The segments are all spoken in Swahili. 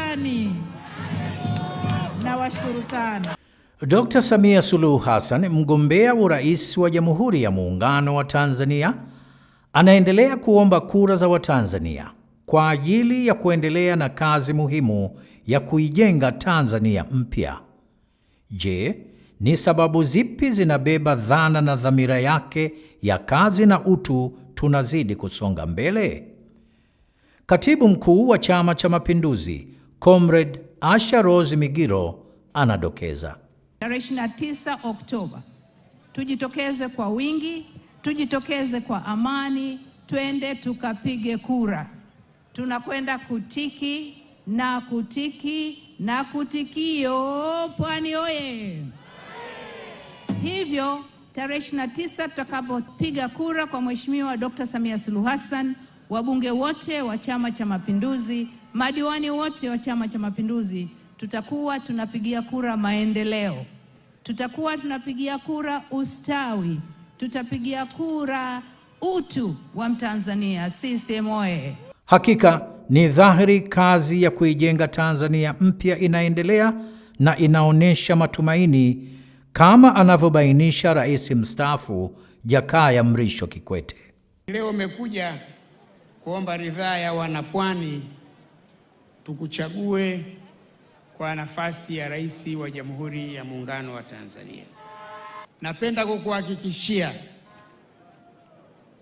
Pwani! Nawashukuru sana. Dr. Samia Suluhu Hassan, mgombea urais wa Jamhuri ya Muungano wa Tanzania, anaendelea kuomba kura za Watanzania kwa ajili ya kuendelea na kazi muhimu ya kuijenga Tanzania mpya. Je, ni sababu zipi zinabeba dhana na dhamira yake ya kazi na utu tunazidi kusonga mbele? Katibu Mkuu wa Chama cha Mapinduzi, Comrade Asha Rose Migiro anadokeza. Tarehe 29 Oktoba, tujitokeze kwa wingi, tujitokeze kwa amani, twende tukapige kura. Tunakwenda kutiki na kutiki na kutikio. Pwani oye! Hivyo tarehe 29 tutakapopiga kura kwa Mheshimiwa Dr. Samia Suluhu Hassan, wabunge wote wa Chama cha Mapinduzi, madiwani wote wa Chama cha Mapinduzi, tutakuwa tunapigia kura maendeleo, tutakuwa tunapigia kura ustawi, tutapigia kura utu wa Mtanzania. CCM oye! Hakika ni dhahiri kazi ya kuijenga Tanzania mpya inaendelea na inaonyesha matumaini kama anavyobainisha Rais mstaafu Jakaya Mrisho Kikwete. Leo umekuja kuomba ridhaa ya wanapwani tukuchague kwa nafasi ya rais wa Jamhuri ya Muungano wa Tanzania. Napenda kukuhakikishia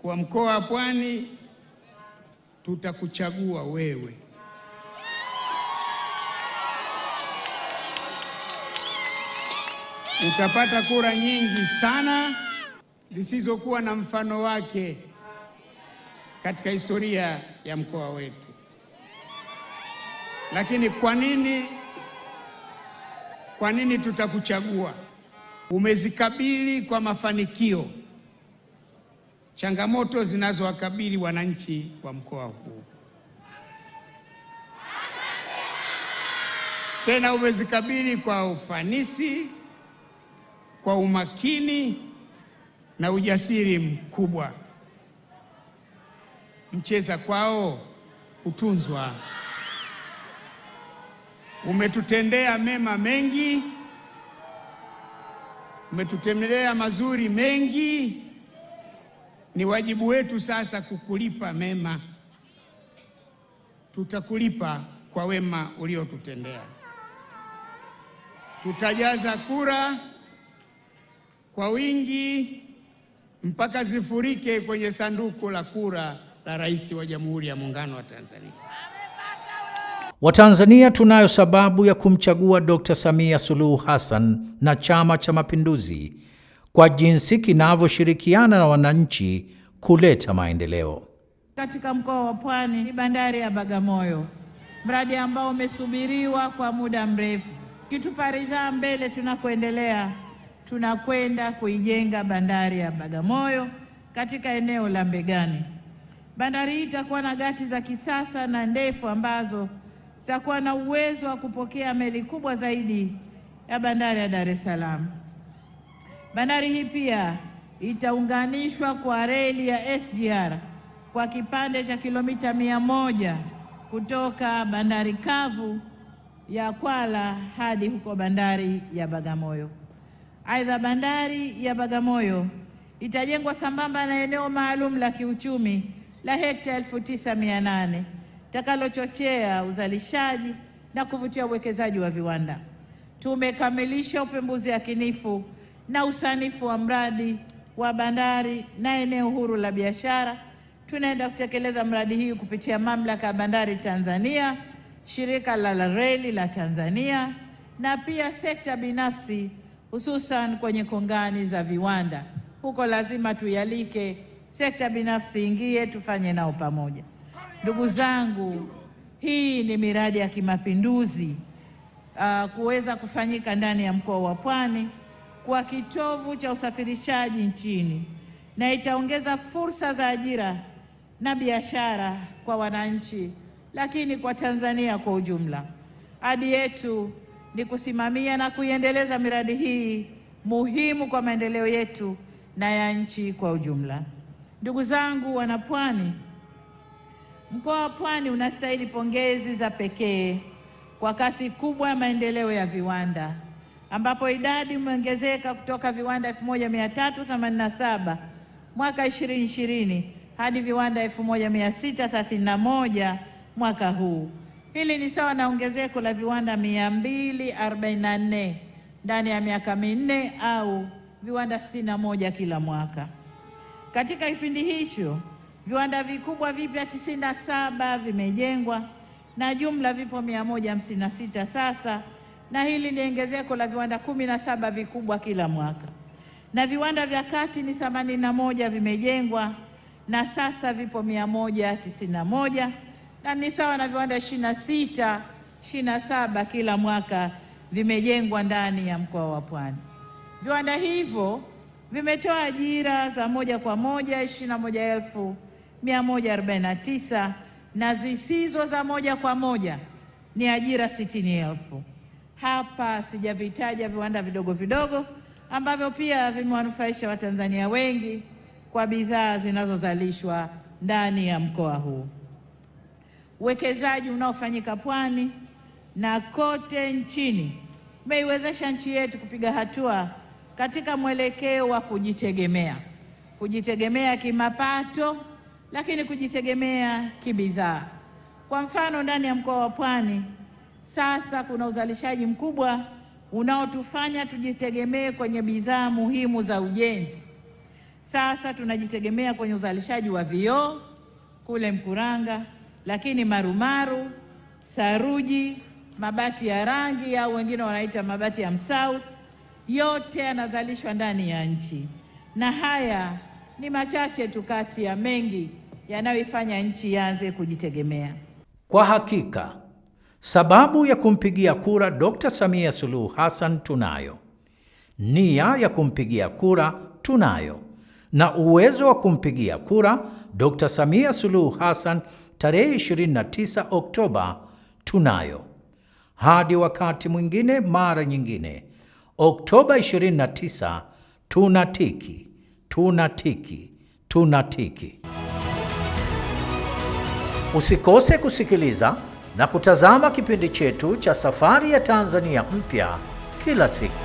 kwa mkoa wa Pwani tutakuchagua wewe. Utapata kura nyingi sana zisizokuwa na mfano wake katika historia ya mkoa wetu. Lakini kwa nini tutakuchagua? Umezikabili kwa mafanikio changamoto zinazowakabili wananchi wa mkoa huu. Tena umezikabili kwa ufanisi, kwa umakini na ujasiri mkubwa. Mcheza kwao hutunzwa. Umetutendea mema mengi, umetutendea mazuri mengi. Ni wajibu wetu sasa kukulipa mema. Tutakulipa kwa wema uliotutendea. Tutajaza kura kwa wingi mpaka zifurike kwenye sanduku la kura la Rais wa Jamhuri ya Muungano wa Tanzania. Watanzania tunayo sababu ya kumchagua Dr. Samia Suluhu Hassan na Chama cha Mapinduzi kwa jinsi kinavyoshirikiana na wananchi kuleta maendeleo. Katika mkoa wa Pwani ni bandari ya Bagamoyo, mradi ambao umesubiriwa kwa muda mrefu. Kitupa ridhaa mbele tunakoendelea, tunakwenda kuijenga bandari ya Bagamoyo katika eneo la Mbegani. Bandari hii itakuwa na gati za kisasa na ndefu ambazo zitakuwa na uwezo wa kupokea meli kubwa zaidi ya bandari ya Dar es Salaam. Bandari hii pia itaunganishwa kwa reli ya SGR kwa kipande cha kilomita 100 kutoka bandari kavu ya Kwala hadi huko bandari ya Bagamoyo. Aidha, bandari ya Bagamoyo itajengwa sambamba na eneo maalum la kiuchumi la hekta 9800 takalochochea uzalishaji na kuvutia uwekezaji wa viwanda. Tumekamilisha upembuzi yakinifu na usanifu wa mradi wa bandari na eneo huru la biashara. Tunaenda kutekeleza mradi hii kupitia Mamlaka ya Bandari Tanzania, Shirika la Reli la Tanzania na pia sekta binafsi, hususan kwenye kongani za viwanda. Huko lazima tuyalike sekta binafsi ingie, tufanye nao pamoja. Ndugu zangu, hii ni miradi ya kimapinduzi kuweza kufanyika ndani ya mkoa wa Pwani kwa kitovu cha usafirishaji nchini, na itaongeza fursa za ajira na biashara kwa wananchi, lakini kwa Tanzania kwa ujumla. Ahadi yetu ni kusimamia na kuiendeleza miradi hii muhimu kwa maendeleo yetu na ya nchi kwa ujumla. Ndugu zangu wanapwani, mkoa wa Pwani unastahili pongezi za pekee kwa kasi kubwa ya maendeleo ya viwanda, ambapo idadi imeongezeka kutoka viwanda 1387 mwaka 2020 hadi viwanda 1631 mwaka huu. Hili ni sawa na ongezeko la viwanda 244 ndani ya miaka 4 au viwanda 61 kila mwaka. Katika kipindi hicho viwanda vikubwa vipya 97 vimejengwa na jumla vipo 156 sasa, na hili ni ongezeko la viwanda 17 vikubwa kila mwaka. Na viwanda vya kati ni 81 vimejengwa na sasa vipo 191, na ni sawa na viwanda 26, 27 kila mwaka vimejengwa ndani ya mkoa wa Pwani. Viwanda hivyo vimetoa ajira za moja kwa moja 21,149 na zisizo za moja kwa moja ni ajira 60,000. Hapa sijavitaja viwanda vidogo vidogo ambavyo pia vimewanufaisha Watanzania wengi kwa bidhaa zinazozalishwa ndani ya mkoa huu. Uwekezaji unaofanyika Pwani na kote nchini umeiwezesha nchi yetu kupiga hatua katika mwelekeo wa kujitegemea, kujitegemea kimapato, lakini kujitegemea kibidhaa. Kwa mfano, ndani ya mkoa wa Pwani sasa kuna uzalishaji mkubwa unaotufanya tujitegemee kwenye bidhaa muhimu za ujenzi. Sasa tunajitegemea kwenye uzalishaji wa vioo kule Mkuranga, lakini marumaru, saruji, mabati ya rangi au wengine wanaita mabati ya Msouth, yote yanazalishwa ndani ya nchi. Na haya ni machache tu kati ya mengi yanayoifanya nchi ianze kujitegemea. Kwa hakika, sababu ya kumpigia kura Dr. Samia Suluhu Hassan tunayo. Nia ya kumpigia kura tunayo. Na uwezo wa kumpigia kura Dr. Samia Suluhu Hassan tarehe 29 Oktoba tunayo. Hadi wakati mwingine, mara nyingine, Oktoba 29 tunatiki, tunatiki, tunatiki. Usikose kusikiliza na kutazama kipindi chetu cha Safari ya Tanzania Mpya kila siku.